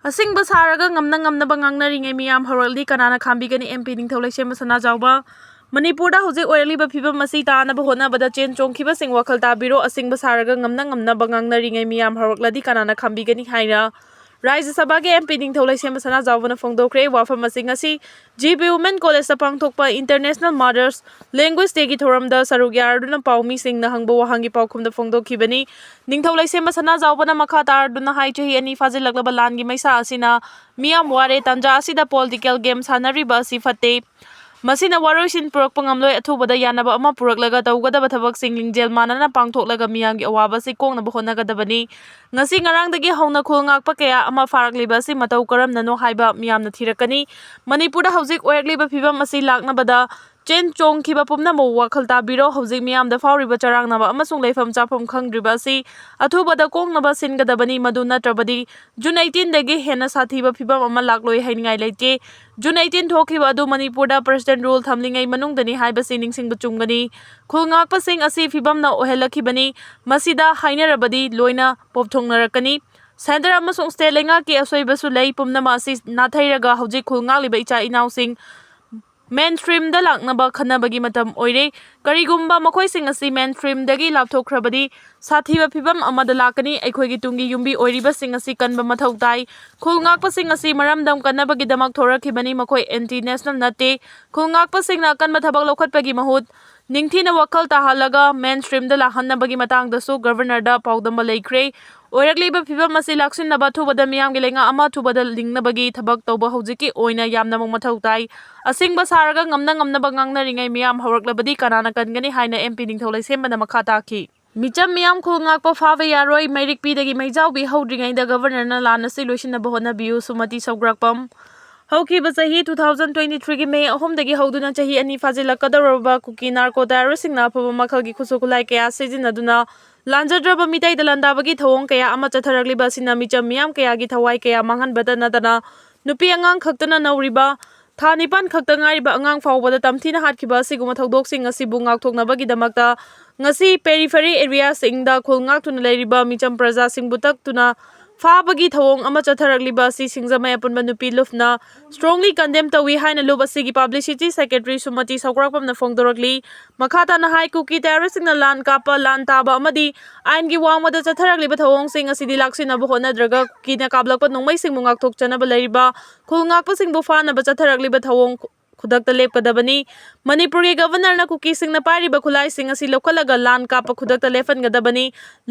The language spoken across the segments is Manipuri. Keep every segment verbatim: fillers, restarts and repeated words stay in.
ꯑꯁꯤꯡꯕ ꯁꯥꯔꯒ ꯉꯝꯅ ꯉꯝꯅꯕ ꯉꯥꯡꯅꯔꯤꯉꯩ ꯃꯤꯌꯥꯝ ꯍꯧꯔꯛꯂꯤ, ꯀꯅꯥꯅ ꯈꯥꯝꯕꯤꯒꯅꯤ? ꯑꯦꯝ ꯄꯤ ꯅꯤꯡꯊꯧ ꯂꯩꯁꯦꯝꯕ ꯁꯅꯥꯖꯥꯎꯕ꯫ ꯃꯅꯤꯄꯨꯔꯗ ꯍꯧꯖꯤꯛ ꯑꯣꯏꯔꯛꯂꯤꯕ ꯐꯤꯕꯝ ꯑꯁꯤ ꯇꯥꯅꯕ ꯍꯣꯠꯅꯕꯗ ꯆꯦꯟ ꯆꯣꯡꯈꯤꯕꯁꯤꯡ ꯋꯥꯈꯜ ꯇꯥꯕꯤꯔꯣ, ꯑꯁꯤꯡꯕ ꯁꯥꯔꯒ ꯉꯝꯅ ꯉꯝꯅꯕ ꯉꯥꯡꯅꯔꯤꯉꯩ ꯃꯤꯌꯥꯝ ꯍꯧꯔꯛꯂꯗꯤ ꯀꯅꯥꯅ ꯈꯥꯝꯕꯤꯒꯅꯤ ꯍꯥꯏꯅ ꯔꯥꯖ꯭ꯌ ꯁꯚꯥꯒꯤ ꯑꯦꯝ ꯄꯤ ꯅꯤꯡꯊꯧ ꯂꯩꯁꯦꯝꯕ ꯁꯅꯥꯖꯥꯎꯕꯅ ꯐꯣꯡꯗꯣꯛꯈ꯭ꯔꯦ꯫ ꯋꯥꯐꯝ ꯑꯁꯤ ꯉꯁꯤ ꯖꯤ ꯄꯤ ꯋꯨꯃꯦꯟ ꯀꯣꯂꯦꯖꯇ ꯄꯥꯡꯊꯣꯛꯄ ꯏꯟꯇꯔꯅꯦꯁꯅꯦꯜ ꯃꯥꯗꯔꯁ ꯂꯦꯡꯒ꯭ꯋꯦꯖ ꯗꯦꯒꯤ ꯊꯧꯔꯝꯗ ꯁꯔꯨꯛ ꯌꯥꯔꯗꯨꯅ ꯄꯥꯎꯃꯤꯁꯤꯡꯅ ꯍꯪꯕ ꯋꯥꯍꯪꯒꯤ ꯄꯥꯎꯈꯨꯝꯗ ꯐꯣꯡꯗꯣꯛꯈꯤꯕꯅꯤ꯫ ꯅꯤꯡꯊꯧ ꯂꯩꯁꯦꯝꯕ ꯁꯅꯥꯖꯥꯎꯕꯅ ꯃꯈꯥ ꯇꯥꯔꯗꯨꯅ ꯍꯥꯏ, ꯆꯍꯤ ꯑꯅꯤ ꯐꯥꯖꯤꯜꯂꯛꯂꯕ ꯂꯥꯟꯒꯤ ꯃꯩꯁꯥ ꯑꯁꯤꯅ ꯃꯤꯌꯥꯝ ꯋꯥꯔꯦ꯫ ꯇꯥꯟꯖꯥ ꯑꯁꯤꯗ ꯄꯣꯂꯤꯇꯤꯀꯦꯜ ꯒꯦꯝ ꯁꯥꯟꯅꯔꯤꯕ ꯑꯁꯤ ꯐꯠꯇꯦ꯫ ꯃꯁꯤꯅ ꯋꯥꯔꯣꯏꯁꯤꯟ ꯄꯨꯔꯛꯄ ꯉꯝꯂꯣꯏ꯫ ꯑꯊꯨꯕꯗ ꯌꯥꯅꯕ ꯑꯃ ꯄꯨꯔꯛꯂꯒ ꯇꯧꯒꯗꯕ ꯊꯕꯛꯁꯤꯡ ꯂꯤꯡꯖꯦꯜ ꯃꯥꯟꯅꯅ ꯄꯥꯡꯊꯣꯛꯂꯒ ꯃꯤꯌꯥꯝꯒꯤ ꯑꯋꯥꯕ ꯑꯁꯤ ꯀꯣꯛꯅꯕ ꯍꯣꯠꯅꯒꯗꯕꯅꯤ꯫ ꯉꯁꯤ ꯉꯔꯥꯡꯗꯒꯤ ꯍꯧꯅ ꯈꯨꯜ ꯉꯥꯛꯄ ꯀꯌꯥ ꯑꯃ ꯐꯥꯔꯛꯂꯤꯕ ꯑꯁꯤ ꯃꯇꯧ ꯀꯔꯝꯅꯅꯣ ꯍꯥꯏꯕ ꯃꯤꯌꯥꯝꯅ ꯊꯤꯔꯛꯀꯅꯤ꯫ ꯃꯅꯤꯄꯨꯔꯗ ꯍꯧꯖꯤꯛ ꯑꯣꯏꯔꯛꯂꯤꯕ ꯐꯤꯕꯝ ꯑꯁꯤ ꯂꯥꯛꯅꯕꯗ ꯆꯦꯟ ꯆꯣꯡꯈꯤꯕ ꯄꯨꯝꯅꯃꯛ ꯋꯥꯈꯜ ꯇꯥꯕꯤꯔꯣ꯫ ꯍꯧꯖꯤꯛ ꯃꯤꯌꯥꯝꯗ ꯐꯥꯎꯔꯤꯕ ꯆꯔꯥꯡꯅꯕ ꯑꯃꯁꯨꯡ ꯂꯩꯐꯝ ꯆꯥꯐꯝ ꯈꯪꯗ꯭ꯔꯤꯕ ꯑꯁꯤ ꯑꯊꯨꯕꯗ ꯀꯣꯛꯅꯕ ꯁꯤꯟꯒꯗꯕꯅꯤ꯫ ꯃꯗꯨ ꯅꯠꯇ꯭ꯔꯕꯗꯤ ꯖꯨꯟ ꯑꯩꯠꯇꯤꯟꯗꯒꯤ ꯍꯦꯟꯅ ꯁꯥꯊꯤꯕ ꯐꯤꯕꯝ ꯑꯃ ꯂꯥꯛꯂꯣꯏ ꯍꯥꯏꯅꯤꯡꯉꯥꯏ ꯂꯩꯇꯦ꯫ ꯖꯨꯟ ꯑꯩꯠꯇꯤꯟ ꯊꯣꯛꯈꯤꯕ ꯑꯗꯨ ꯃꯅꯤꯄꯨꯔꯗ ꯄ꯭ꯔꯁꯤꯗꯦꯟ ꯔꯨꯜ ꯊꯝꯂꯤꯉꯩ ꯃꯅꯨꯡꯗꯅꯤ ꯍꯥꯏꯕꯁꯤ ꯅꯤꯡꯁꯤꯡꯕ ꯆꯨꯝꯒꯅꯤ꯫ ꯈꯨꯜ ꯉꯥꯛꯄꯁꯤꯡ ꯑꯁꯤ ꯐꯤꯕꯝꯅ ꯑꯣꯏꯍꯜꯂꯛꯈꯤꯕꯅꯤ꯫ ꯃꯁꯤꯗ ꯍꯥꯏꯅꯔꯕꯗꯤ ꯂꯣꯏꯅ ꯄꯣꯞꯊꯣꯛꯅꯔꯛꯀꯅꯤ꯫ ꯁꯦꯟꯇꯔ ꯑꯃꯁꯨꯡ ꯁ꯭ꯇꯦꯠ ꯂꯩꯉꯥꯛꯀꯤ ꯑꯁꯣꯏꯕꯁꯨ ꯂꯩ꯫ ꯄꯨꯝꯅꯃꯛ ꯑꯁꯤ ꯅꯥꯊꯩꯔꯒ ꯍꯧꯖꯤꯛ ꯈꯨꯜ ꯉꯥꯛꯂꯤꯕ ꯏꯆꯥ ꯏꯅꯥꯎꯁꯤꯡ ꯃꯦꯟ ꯁ꯭ꯇ꯭ꯔꯤꯝꯗ ꯂꯥꯛꯅꯕ ꯈꯟꯅꯕꯒꯤ ꯃꯇꯝ ꯑꯣꯏꯔꯦ꯫ ꯀꯔꯤꯒꯨꯝꯕ ꯃꯈꯣꯏꯁꯤꯡ ꯑꯁꯤ ꯃꯦꯟ ꯁ꯭ꯇ꯭ꯔꯤꯝꯗꯒꯤ ꯂꯥꯞꯊꯣꯛꯈ꯭ꯔꯕꯗꯤ ꯁꯥꯊꯤꯕ ꯐꯤꯕꯝ ꯑꯃꯗ ꯂꯥꯛꯀꯅꯤ꯫ ꯑꯩꯈꯣꯏꯒꯤ ꯇꯨꯡꯒꯤ ꯌꯨꯝꯕꯤ ꯑꯣꯏꯔꯤꯕꯁꯤꯡ ꯑꯁꯤ ꯀꯟꯕ ꯃꯊꯧ ꯇꯥꯏ꯫ ꯈꯨꯜ ꯉꯥꯛꯄꯁꯤꯡ ꯑꯁꯤ ꯃꯔꯝꯗꯝ ꯀꯟꯅꯕꯒꯤꯗꯃꯛ ꯊꯣꯔꯛꯈꯤꯕꯅꯤ, ꯃꯈꯣꯏ ꯑꯦꯟꯇꯤ ꯅꯦꯁꯅꯦꯜ ꯅꯠꯇꯦ꯫ ꯈꯨꯜ ꯉꯥꯛꯄꯁꯤꯡꯅ ꯑꯀꯟꯕ ꯊꯕꯛ ꯂꯧꯈꯠꯄꯒꯤ ꯃꯍꯨꯠ ꯅꯤꯡꯊꯤꯅ ꯋꯥꯈꯜ ꯇꯥꯍꯜꯂꯒ ꯃꯦꯟ ꯁ꯭ꯇ꯭ꯔꯤꯝꯗ ꯂꯥꯛꯍꯟꯅꯕꯒꯤ ꯃꯇꯥꯡꯗꯁꯨ ꯒꯕꯔꯅꯔꯗ ꯄꯥꯎꯗꯝꯕ ꯂꯩꯈ꯭ꯔꯦ꯫ ꯑꯣꯏꯔꯛꯂꯤꯕ ꯐꯤꯕꯝ ꯑꯁꯤ ꯂꯥꯛꯁꯤꯟꯅꯕ ꯑꯊꯨꯕꯗ ꯃꯤꯌꯥꯝꯒꯤ ꯂꯩꯉꯥꯛ ꯑꯃ ꯑꯊꯨꯕꯗ ꯂꯤꯡꯅꯕꯒꯤ ꯊꯕꯛ ꯇꯧꯕ ꯍꯧꯖꯤꯛꯀꯤ ꯑꯣꯏꯅ ꯌꯥꯝꯅꯃꯛ ꯃꯊꯧ ꯇꯥꯏ꯫ ꯑꯁꯤꯡꯕ ꯁꯥꯔꯒ ꯉꯝꯅ ꯉꯝꯅꯕ ꯉꯥꯡꯅꯔꯤꯉꯩ ꯃꯤꯌꯥꯝ ꯍꯧꯔꯛꯂꯕꯗꯤ ꯀꯅꯥꯅ ꯀꯟꯒꯅꯤ ꯍꯥꯏꯅ ꯑꯦꯝ ꯄꯤ ꯅꯤꯡꯊꯧ ꯂꯩꯁꯦꯝꯕꯅ ꯃꯈꯥ ꯇꯥꯈꯤ꯫ ꯃꯤꯆꯝ ꯃꯤꯌꯥꯝ ꯈꯨꯜ ꯉꯥꯛꯄ ꯐꯥꯕ ꯌꯥꯔꯣꯏ꯫ ꯃꯩꯔꯤꯛ ꯄꯤꯗꯒꯤ ꯃꯩꯖꯥꯎꯕꯤ ꯍꯧꯗ꯭ꯔꯤꯉꯩꯗ ꯒꯕꯔꯅꯔꯅ ꯂꯥꯟ ꯑꯁꯤ ꯂꯣꯏꯁꯤꯟꯅꯕ ꯍꯣꯠꯅꯕꯤꯌꯨ꯫ ꯁꯨꯃꯇꯤ ꯁꯧꯒ꯭ꯔꯥꯛꯄꯝ꯫ ꯍꯧꯈꯤꯕ ꯆꯍꯤ two thousand twenty threeꯒꯤ ꯃꯦ ꯑꯍꯨꯝꯗꯒꯤ ꯍꯧꯗꯨꯅ ꯆꯍꯤ ꯑꯅꯤ ꯐꯥꯖꯤꯜꯂꯛꯀꯗꯧꯔꯕ ꯀꯨꯀꯤ ꯅꯥꯔꯀꯣ ꯇꯦꯔꯣꯔꯤꯁꯁꯤꯡꯅ ꯑꯐꯕ ꯃꯈꯜꯒꯤ ꯈꯨꯠꯁꯨ ꯈꯨꯠꯂꯥꯏ ꯀꯌꯥ ꯁꯤꯖꯤꯟꯅꯗꯨꯅ ꯂꯥꯟꯖꯗ꯭ꯔꯕ ꯃꯤꯇꯩꯗ ꯂꯥꯟꯗꯥꯕꯒꯤ ꯊꯧꯑꯣꯡ ꯀꯌꯥ ꯑꯃ ꯆꯠꯊꯔꯛꯂꯤꯕ ꯑꯁꯤꯅ ꯃꯤꯆꯝ ꯃꯤꯌꯥꯝ ꯀꯌꯥꯒꯤ ꯊꯋꯥꯏ ꯀꯌꯥ ꯃꯥꯡꯍꯟꯕꯇ ꯅꯠꯇꯅ ꯅꯨꯄꯤ ꯑꯉꯥꯡ ꯈꯛꯇꯅ ꯅꯧꯔꯤꯕ ꯊꯥ ꯅꯤꯄꯥꯟ ꯈꯛꯇ ꯉꯥꯏꯔꯤꯕ ꯑꯉꯥꯡ ꯐꯥꯎꯕꯗ ꯇꯝꯊꯤꯅ ꯍꯥꯠꯈꯤꯕ ꯑꯁꯤꯒꯨꯝꯕ ꯊꯧꯗꯣꯛꯁꯤꯡ ꯑꯁꯤꯕꯨ ꯉꯥꯛꯊꯣꯛꯅꯕꯒꯤꯗꯃꯛꯇ ꯉꯁꯤ ꯄꯦꯔꯤꯐꯦꯔꯤ ꯑꯦꯔꯤꯌꯥꯁꯤꯡꯗ ꯈꯨꯜ ꯉꯥꯛꯇꯨꯅ ꯂꯩꯔꯤꯕ ꯃꯤꯆꯝ ꯄ꯭ꯔꯖꯥꯁꯤꯡꯕꯨ ꯇꯛꯇꯨꯅ ꯐꯥꯕꯒꯤ ꯊꯧꯑꯣꯡ ꯑꯃ ꯆꯠꯊꯔꯛꯂꯤꯕ ꯑꯁꯤ ꯁꯤꯡꯖꯃꯩ ꯑꯄꯨꯟꯕ ꯅꯨꯄꯤ ꯂꯨꯞꯅ strongly condemn ꯇꯧꯏ ꯍꯥꯏꯅ ꯂꯨꯞ ꯑꯁꯤꯒꯤ publicity secretary ꯁꯨꯃꯇꯤ ꯁꯧꯒ꯭ꯔꯥꯛꯄꯝꯅ ꯐꯣꯡꯗꯣꯔꯛꯂꯤ꯫ ꯃꯈꯥ ꯇꯥꯅ ꯍꯥꯏ, ꯀꯨꯀꯤ terroristꯁꯤꯡꯅ ꯂꯥꯟ ꯀꯥꯞꯄ, ꯂꯥꯟ ꯇꯥꯕ ꯑꯃꯗꯤ ꯑꯥꯏꯟꯒꯤ ꯋꯥꯡꯃꯗ ꯆꯠꯊꯔꯛꯂꯤꯕ ꯊꯧꯑꯣꯡꯁꯤꯡ ꯑꯁꯤꯗꯤ ꯂꯥꯛꯁꯤꯟꯅꯕ ꯍꯣꯠꯅꯗ꯭ꯔꯒ ꯀꯨꯀꯤꯅ ꯀꯥꯞꯂꯛꯄ ꯅꯣꯡꯃꯩꯁꯤꯡꯕꯨ ꯉꯥꯛꯊꯣꯛꯆꯅꯕ ꯂꯩꯔꯤꯕ ꯈꯨꯜ ꯉꯥꯛꯄꯁꯤꯡꯕꯨ ꯐꯥꯅꯕ ꯆꯠꯊꯔꯛꯂꯤꯕ ꯊꯧꯑꯣꯡ ꯈꯨꯗꯛꯇ ꯂꯦꯞꯀꯗꯕꯅꯤ꯫ ꯃꯅꯤꯄꯨꯔꯒꯤ governorꯅ ꯀꯨꯀꯤꯁꯤꯡꯅ ꯄꯥꯏꯔꯤꯕ ꯈꯨꯠꯂꯥꯏꯁꯤꯡ ꯑꯁꯤ ꯂꯧꯈꯠꯂꯒ ꯂꯥꯟ ꯀꯥꯞꯄ ꯈꯨꯗꯛꯇ ꯂꯦꯞꯍꯟꯒꯗꯕꯅꯤ꯫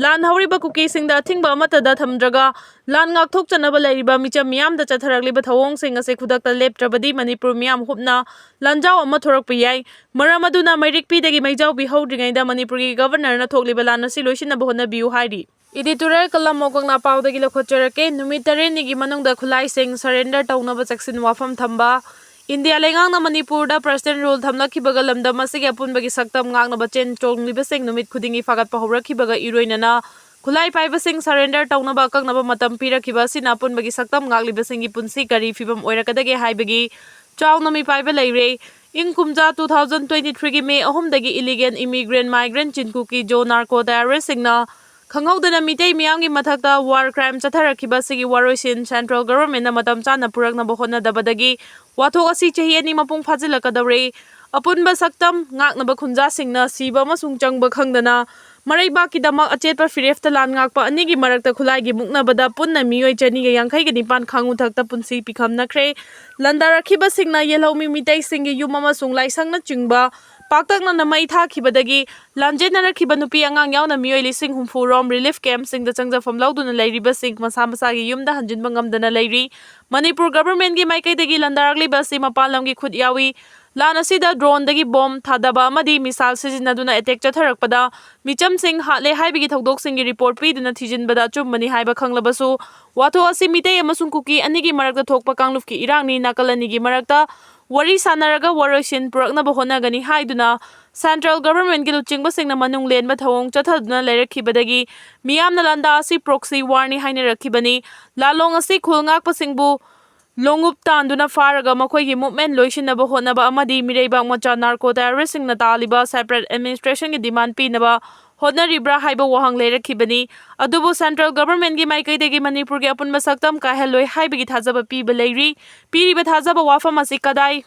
ꯂꯥꯟ ꯍꯧꯔꯤꯕ ꯀꯨꯀꯤꯁꯤꯡꯗ ꯑꯊꯤꯡꯕ ꯑꯃꯠꯇꯗ ꯊꯝꯗ꯭ꯔꯒ ꯂꯥꯟ ꯉꯥꯛꯊꯣꯛꯆꯅꯕ ꯂꯩꯔꯤꯕ ꯃꯤꯆꯝ ꯃꯤꯌꯥꯝꯗ ꯆꯠꯊꯔꯛꯂꯤꯕ ꯊꯧꯑꯣꯡꯁꯤꯡ ꯑꯁꯤ ꯈꯨꯗꯛꯇ ꯂꯦꯞꯇ꯭ꯔꯕꯗꯤ ꯃꯅꯤꯄꯨꯔ ꯃꯤꯌꯥꯝ ꯍꯨꯞꯅ ꯂꯥꯟꯖꯥꯎ ꯑꯃ ꯊꯣꯔꯛꯄ ꯌꯥꯏ꯫ ꯃꯔꯝ ꯑꯗꯨꯅ ꯃꯩꯔꯤꯛꯄꯤꯗꯒꯤ ꯃꯩꯖꯥꯎꯕꯤ ꯍꯧꯗ꯭ꯔꯤꯉꯩꯗ ꯃꯅꯤꯄꯨꯔꯒꯤ governorꯅ ꯊꯣꯛꯂꯤꯕ ꯂꯥꯟ ꯑꯁꯤ ꯂꯣꯏꯁꯤꯟꯅꯕ ꯍꯣꯠꯅꯕꯤꯌꯨ ꯍꯥꯏꯔꯤ꯫ Editorial column ꯃꯣꯀꯛꯅꯥ ꯄꯥꯎꯗꯒꯤ ꯂꯧꯈꯠꯆꯔꯛꯀꯦ꯫ ꯅꯨꯃꯤꯠ ꯇꯔꯦꯠꯅꯤꯒꯤ ꯃꯅꯨꯡꯗ ꯈꯨꯠꯂꯥꯏꯁꯤꯡ surrender ꯇꯧꯅꯕ ꯆꯦꯛꯁꯤꯟ ꯋꯥꯐꯝ ꯊꯝꯕ꯫ ꯏꯟꯗꯤꯌꯥ ꯂꯩꯉꯥꯛꯅ ꯃꯅꯤꯄꯨꯔꯗ President Rule ꯊꯝꯂꯛꯈꯤꯕꯒ ꯂꯝꯗꯝ ꯑꯁꯤꯒꯤ ꯑꯄꯨꯟꯕꯒꯤ ꯁꯛꯇꯝ ꯉꯥꯛꯅꯕ ꯆꯦꯟ ꯆꯣꯡꯂꯤꯕꯁꯤꯡ ꯅꯨꯃꯤꯠ ꯈꯨꯗꯤꯡꯒꯤ ꯐꯥꯒꯠꯄ ꯍꯧꯔꯛꯈꯤꯕꯒ ꯏꯔꯣꯏꯅꯅ ꯈꯨꯠꯂꯥꯏ ꯄꯥꯏꯕꯁꯤꯡ surrender ꯇꯧꯅꯕ ꯑꯀꯛꯅꯕ ꯃꯇꯝ ꯄꯤꯔꯛꯈꯤꯕ ꯑꯁꯤꯅ ꯑꯄꯨꯟꯕꯒꯤ ꯁꯛꯇꯝ ꯉꯥꯛꯂꯤꯕꯁꯤꯡꯒꯤ ꯄꯨꯟꯁꯤ ꯀꯔꯤ ꯐꯤꯕꯝ ꯑꯣꯏꯔꯛꯀꯗꯒꯦ ꯍꯥꯏꯕꯒꯤ ꯆꯥꯎꯅ ꯃꯤꯄꯥꯏꯕ ꯂꯩꯔꯦ꯫ ꯏꯪ ꯀꯨꯝꯖꯥ two thousand twenty threeꯒꯤ May ꯑꯍꯨꯝꯗꯒꯤ illegal immigrant, migrant, ꯆꯤꯟ ꯀꯨꯀꯤ, ꯖꯣ narco terroristꯁꯤꯡꯅ ꯈꯪꯍꯧꯗꯅ ꯃꯤꯇꯩ ꯃꯤꯌꯥꯝꯒꯤ ꯃꯊꯛꯇ war crime ꯆꯠꯊꯔꯛꯈꯤꯕ ꯑꯁꯤꯒꯤ ꯋꯥꯔꯣꯏꯁꯤꯟ central governmentꯅ ꯃꯇꯝ ꯆꯥꯅ ꯄꯨꯔꯛꯅꯕ ꯍꯣꯠꯅꯗꯕꯗꯒꯤ ꯋꯥꯊꯣꯛ ꯑꯁꯤ ꯆꯍꯤ ꯑꯅꯤ ꯃꯄꯨꯡ ꯐꯥꯖꯤꯜꯂꯛꯀꯗꯧꯔꯦ꯫ ꯑꯄꯨꯟꯕ ꯁꯛꯇꯝ ꯉꯥꯛꯅꯕ ꯈꯨꯟꯖꯥꯁꯤꯡꯅ ꯁꯤꯕ ꯑꯃꯁꯨꯡ ꯆꯪꯕ ꯈꯪꯗꯅ ꯃꯔꯩꯕꯥꯛꯀꯤꯗꯃꯛ ꯑꯆꯦꯠꯄ ꯐꯤꯔꯦꯞꯇ ꯂꯥꯟ ꯉꯥꯛꯄ ꯑꯅꯤꯒꯤ ꯃꯔꯛꯇ ꯈꯨꯠꯂꯥꯏꯒꯤ ꯃꯨꯛꯅꯕꯗ ꯄꯨꯟꯅ ꯃꯤꯑꯣꯏ ꯆꯅꯤꯒ ꯌꯥꯡꯈꯩꯒ ꯅꯤꯄꯥꯟ ꯈꯥꯉꯨ ꯊꯛꯇ ꯄꯨꯟꯁꯤ ꯄꯤꯈꯝꯅꯈ꯭ꯔꯦ꯫ ꯂꯥꯟꯗꯥꯔꯛꯈꯤꯕꯁꯤꯡꯅ ꯌꯦꯜꯍꯧꯃꯤ ꯃꯤꯇꯩꯁꯤꯡꯒꯤ ꯌꯨꯝ ꯑꯃꯁꯨꯡ ꯂꯥꯏꯁꯪꯅꯆꯤꯡꯕ ꯄꯥꯛꯇꯛꯅꯅ ꯃꯩ ꯊꯥꯈꯤꯕꯗꯒꯤ ꯂꯥꯟꯖꯦꯟꯅꯔꯛꯈꯤꯕ ꯅꯨꯄꯤ ꯑꯉꯥꯡ ꯌꯥꯎꯅ ꯃꯤꯑꯣꯏ ꯂꯤꯁꯤꯡ ꯍꯨꯝꯐꯨ ꯔꯣꯝ relief campꯁꯤꯡꯗ ꯆꯪꯖꯐꯝ ꯂꯧꯗꯨꯅ ꯂꯩꯔꯤꯕꯁꯤꯡ ꯃꯁꯥ ꯃꯁꯥꯒꯤ ꯌꯨꯝꯗ ꯍꯟꯖꯤꯟꯕ ꯉꯝꯗꯅ ꯂꯩꯔꯤ꯫ ꯃꯅꯤꯄꯨꯔ governmentꯀꯤ ꯃꯥꯏꯀꯩꯗꯒꯤ ꯂꯥꯟꯗꯥꯔꯛꯂꯤꯕ ꯑꯁꯤ ꯃꯄꯥꯟ ꯂꯝꯒꯤ ꯈꯨꯠ ꯌꯥꯎꯏ꯫ ꯂꯥꯟ ꯑꯁꯤꯗ droneꯗꯒꯤ bomb ꯊꯥꯗꯕ ꯑꯃꯗꯤ missile ꯁꯤꯖꯤꯟꯅꯗꯨꯅ attack ꯆꯠꯊꯔꯛꯄꯗ ꯃꯤꯆꯝꯁꯤꯡ ꯍꯥꯠꯂꯦ ꯍꯥꯏꯕꯒꯤ ꯊꯧꯗꯣꯛꯁꯤꯡꯒꯤ report ꯄꯤꯗꯨꯅ ꯊꯤꯖꯤꯟꯕꯗ ꯑꯆꯨꯝꯕꯅꯤ ꯍꯥꯏꯕ ꯈꯪꯂꯕꯁꯨ, ꯋꯥꯊꯣꯛ ꯑꯁꯤ ꯃꯤꯇꯩ ꯑꯃꯁꯨꯡ ꯀꯨꯀꯤ ꯑꯅꯤꯒꯤ ꯃꯔꯛꯇ ꯊꯣꯛꯄ ꯀꯥꯡꯂꯨꯞꯀꯤ ꯏꯔꯥꯡꯅꯤ, ꯅꯥꯀꯜ ꯑꯅꯤꯒꯤ ꯃꯔꯛꯇ ꯋꯥꯔꯤ ꯁꯥꯟꯅꯔꯒ ꯋꯥꯔꯣꯏꯁꯤꯟ ꯄꯨꯔꯛꯅꯕ ꯍꯣꯠꯅꯒꯅꯤ ꯍꯥꯏꯗꯨꯅ central governmentꯀꯤ ꯂꯨꯆꯤꯡꯕꯁꯤꯡꯅ ꯃꯅꯨꯡ ꯂꯦꯟꯕ ꯊꯧꯑꯣꯡ ꯆꯠꯊꯗꯨꯅ ꯂꯩꯔꯛꯈꯤꯕꯗꯒꯤ ꯃꯤꯌꯥꯝꯅ ꯂꯥꯟꯗꯥ ꯑꯁꯤ proxy warꯅꯤ ꯍꯥꯏꯅꯔꯛꯈꯤꯕꯅꯤ꯫ ꯂꯥꯂꯣꯡ ꯑꯁꯤ ꯈꯨꯜ ꯉꯥꯛꯄꯁꯤꯡꯕꯨ ꯂꯣꯡꯎꯞ ꯇꯥꯟꯗꯨꯅ ꯐꯥꯔꯒ ꯃꯈꯣꯏꯒꯤ movement ꯂꯣꯏꯁꯤꯟꯅꯕ ꯍꯣꯠꯅꯕ ꯑꯃꯗꯤ ꯃꯤꯔꯩꯕꯥꯛ ꯃꯆꯥ narco terroristꯁꯤꯡꯅ ꯇꯥꯜꯂꯤꯕ separate administrationꯒꯤ demand ꯄꯤꯅꯕ ꯍꯣꯠꯅꯔꯤꯕ꯭ꯔꯥ ꯍꯥꯏꯕ ꯋꯥꯍꯪ ꯂꯩꯔꯛꯈꯤꯕꯅꯤ꯫ ꯑꯗꯨꯕꯨ central governmentꯀꯤ ꯃꯥꯏꯀꯩꯗꯒꯤ ꯃꯅꯤꯄꯨꯔꯒꯤ ꯑꯄꯨꯟꯕ ꯁꯛꯇꯝ ꯀꯥꯏꯍꯜꯂꯣꯏ ꯍꯥꯏꯕꯒꯤ ꯊꯥꯖꯕ ꯄꯤꯕ ꯂꯩꯔꯤ꯫ ꯄꯤꯔꯤꯕ ꯊꯥꯖꯕ ꯋꯥꯐꯝ ꯑꯁꯤ ꯀꯗꯥꯏ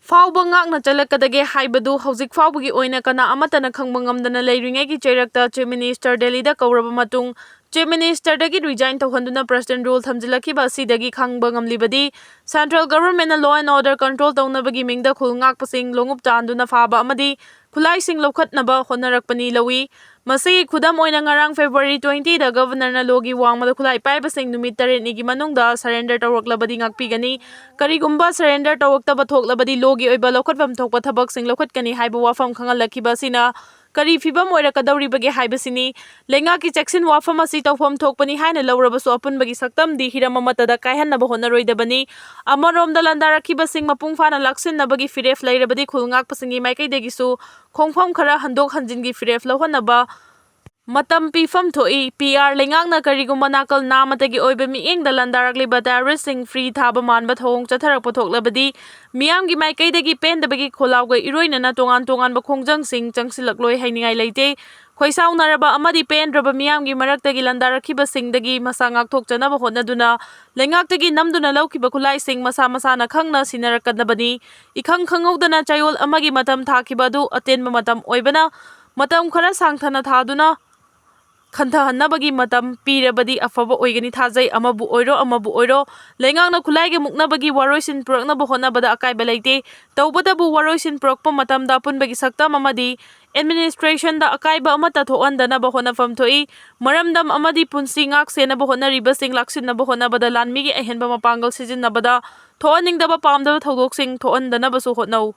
ꯐꯥꯎꯕ ꯉꯥꯛꯅ ꯆꯠꯂꯛꯀꯗꯒꯦ ꯍꯥꯏꯕꯗꯨ ꯍꯧꯖꯤꯛ ꯐꯥꯎꯕꯒꯤ ꯑꯣꯏꯅ ꯀꯅꯥ ꯑꯃꯠꯇꯅ ꯈꯪꯕ ꯉꯝꯗꯅ ꯂꯩꯔꯤꯉꯩꯒꯤ ꯆꯩꯔꯛꯇ Chief Minister ꯗꯦꯜꯂꯤꯗ ꯀꯧꯔꯕ ꯃꯇꯨꯡ Chief Ministerꯗꯒꯤ resign ꯇꯧꯍꯟꯗꯨꯅ President rule ꯊꯝꯖꯤꯜꯂꯛꯈꯤꯕ ꯑꯁꯤꯗꯒꯤ ꯈꯪꯕ ꯉꯝꯂꯤꯕꯗꯤ central governmentꯅ law and order control ꯇꯧꯅꯕꯒꯤ ꯃꯤꯡꯗ ꯈꯨꯜ ꯉꯥꯛꯄꯁꯤꯡ ꯂꯣꯡꯎꯞ ꯇꯥꯟꯗꯨꯅ ꯐꯥꯕ ꯑꯃꯗꯤ ꯈꯨꯠꯂꯥꯏꯁꯤꯡ ꯂꯧꯈꯠꯅꯕ ꯍꯣꯠꯅꯔꯛꯄꯅꯤ ꯂꯧꯏ꯫ ꯃꯁꯤꯒꯤ ꯈꯨꯗꯝ ꯑꯣꯏꯅ ꯉꯔꯥꯡ February twentyꯗ governorꯅ lawꯒꯤ ꯋꯥꯡꯃꯗ ꯈꯨꯠꯂꯥꯏ ꯄꯥꯏꯕꯁꯤꯡ ꯅꯨꯃꯤꯠ ꯇꯔꯦꯠꯅꯤꯒꯤ ꯃꯅꯨꯡꯗ surrender ꯇꯧꯔꯛꯂꯕꯗꯤ ꯉꯥꯛꯄꯤꯒꯅꯤ꯫ ꯀꯔꯤꯒꯨꯝꯕ surrender ꯇꯧꯔꯛꯇꯕ ꯊꯣꯛꯂꯕꯗꯤ lawꯒꯤ ꯑꯣꯏꯕ ꯂꯧꯈꯠꯐꯝ ꯊꯣꯛꯄ ꯊꯕꯛꯁꯤꯡ ꯂꯧꯈꯠꯀꯅꯤ ꯍꯥꯏꯕ ꯋꯥꯐꯝ ꯈꯪꯍꯜꯂꯛꯈꯤꯕ ꯑꯁꯤꯅ ꯀꯔꯤ ꯐꯤꯕꯝ ꯑꯣꯏꯔꯛꯀꯗꯧꯔꯤꯕꯒꯦ ꯍꯥꯏꯕꯁꯤꯅꯤ꯫ ꯂꯩꯉꯥꯛꯀꯤ ꯆꯦꯛꯁꯤꯟ ꯋꯥꯐꯝ ꯑꯁꯤ ꯇꯧꯐꯝ ꯊꯣꯛꯄꯅꯤ ꯍꯥꯏꯅ ꯂꯧꯔꯕꯁꯨ ꯑꯄꯨꯟꯕꯒꯤ ꯁꯛꯇꯝꯗꯤ ꯍꯤꯔꯝ ꯑꯃꯠꯇꯗ ꯀꯥꯏꯍꯟꯅꯕ ꯍꯣꯠꯅꯔꯣꯏꯗꯕꯅꯤ꯫ ꯑꯃꯔꯣꯝꯗ ꯂꯥꯟꯗꯥꯔꯛꯈꯤꯕꯁꯤꯡ ꯃꯄꯨꯡ ꯐꯥꯅ ꯂꯥꯛꯁꯤꯟꯅꯕꯒꯤ ꯐꯤꯔꯦꯞ ꯂꯩꯔꯕꯗꯤ ꯈꯨꯜ ꯉꯥꯛꯄꯁꯤꯡꯒꯤ ꯃꯥꯏꯀꯩꯗꯒꯤꯁꯨ ꯈꯣꯡꯐꯝ ꯈꯔ ꯍꯟꯗꯣꯛ ꯍꯟꯖꯤꯟꯒꯤ ꯐꯤꯔꯦꯞ ꯂꯧꯍꯟꯅꯕ ꯃꯇꯝ ꯄꯤꯐꯝ ꯊꯣꯛꯏ꯫ PR ꯂꯩꯉꯥꯛꯅ ꯀꯔꯤꯒꯨꯝꯕ ꯅꯥꯀꯜ ꯅꯥꯃꯇꯒꯤ ꯑꯣꯏꯕ ꯃꯤꯠꯌꯦꯡꯗ ꯂꯥꯟꯗꯥꯔꯛꯂꯤꯕ terroristꯁꯤꯡ free ꯊꯥꯕ ꯃꯥꯟꯕ ꯊꯧꯑꯣꯡ ꯆꯠꯊꯔꯛꯄ ꯊꯣꯛꯂꯕꯗꯤ ꯃꯤꯌꯥꯝꯒꯤ ꯃꯥꯏꯀꯩꯗꯒꯤ ꯄꯦꯟꯗꯕꯒꯤ ꯈꯣꯜꯂꯥꯎꯒ ꯏꯔꯣꯏꯅꯅ ꯇꯣꯉꯥꯟ ꯇꯣꯉꯥꯟꯕ ꯈꯣꯡꯖꯪꯁꯤꯡ ꯆꯪꯁꯤꯜꯂꯛꯂꯣꯏ ꯍꯥꯏꯅꯤꯡꯉꯥꯏ ꯂꯩꯇꯦ꯫ ꯈꯣꯏꯁꯥꯎꯅꯔꯕ ꯑꯃꯗꯤ ꯄꯦꯟꯗ꯭ꯔꯕ ꯃꯤꯌꯥꯝꯒꯤ ꯃꯔꯛꯇꯒꯤ ꯂꯥꯟꯗꯥꯔꯛꯈꯤꯕꯁꯤꯡꯗꯒꯤ ꯃꯁꯥ ꯉꯥꯛꯊꯣꯛꯆꯅꯕ ꯍꯣꯠꯅꯗꯨꯅ ꯂꯩꯉꯥꯛꯇꯒꯤ ꯅꯝꯗꯨꯅ ꯂꯧꯈꯤꯕ ꯈꯨꯠꯂꯥꯏꯁꯤꯡ ꯃꯁꯥ ꯃꯁꯥꯅ ꯈꯪꯅ ꯁꯤꯟꯅꯔꯛꯀꯗꯕꯅꯤ꯫ ꯏꯈꯪ ꯈꯪꯍꯧꯗꯅ ꯆꯌꯣꯜ ꯑꯃꯒꯤ ꯃꯇꯝ ꯊꯥꯈꯤꯕ ꯑꯗꯨ ꯑꯇꯦꯟꯕ ꯃꯇꯝ ꯑꯣꯏꯕꯅ ꯃꯇꯝ ꯈꯔ ꯁꯥꯡꯊꯅ ꯊꯥꯗꯨꯅ ꯈꯟꯊꯍꯟꯅꯕꯒꯤ ꯃꯇꯝ ꯄꯤꯔꯕꯗꯤ ꯑꯐꯕ ꯑꯣꯏꯒꯅꯤ ꯊꯥꯖꯩ꯫ ꯑꯃꯕꯨ ꯑꯣꯏꯔꯣ, ꯑꯃꯕꯨ ꯑꯣꯏꯔꯣ, ꯂꯩꯉꯥꯛꯅ ꯈꯨꯠꯂꯥꯏꯒ ꯃꯨꯛꯅꯕꯒꯤ ꯋꯥꯔꯣꯏꯁꯤꯟ ꯄꯨꯔꯛꯅꯕ ꯍꯣꯠꯅꯕꯗ ꯑꯀꯥꯏꯕ ꯂꯩꯇꯦ꯫ ꯇꯧꯕꯇꯕꯨ ꯋꯥꯔꯣꯏꯁꯤꯟ ꯄꯨꯔꯛꯄ ꯃꯇꯝꯗ ꯑꯄꯨꯟꯕꯒꯤ ꯁꯛꯇꯝ ꯑꯃꯗꯤ administrationꯗ ꯑꯀꯥꯏꯕ ꯑꯃꯠꯇ ꯊꯣꯛꯍꯟꯗꯅꯕ ꯍꯣꯠꯅꯐꯝ ꯊꯣꯛꯏ꯫ ꯃꯔꯝꯗꯝ ꯑꯃꯗꯤ ꯄꯨꯟꯁꯤ ꯉꯥꯛ ꯁꯦꯟꯅꯕ ꯍꯣꯠꯅꯔꯤꯕꯁꯤꯡ ꯂꯥꯛꯁꯤꯟꯅꯕ ꯍꯣꯠꯅꯕꯗ ꯂꯥꯟꯃꯤꯒꯤ ꯑꯍꯦꯟꯕ ꯃꯄꯥꯡꯒꯜ ꯁꯤꯖꯤꯟꯅꯕꯗ ꯊꯣꯛꯍꯟꯅꯤꯡꯗꯕ ꯄꯥꯝꯗꯕ ꯊꯧꯗꯣꯛꯁꯤꯡ ꯊꯣꯛꯍꯟꯗꯅꯕꯁꯨ ꯍꯣꯠꯅꯧ꯫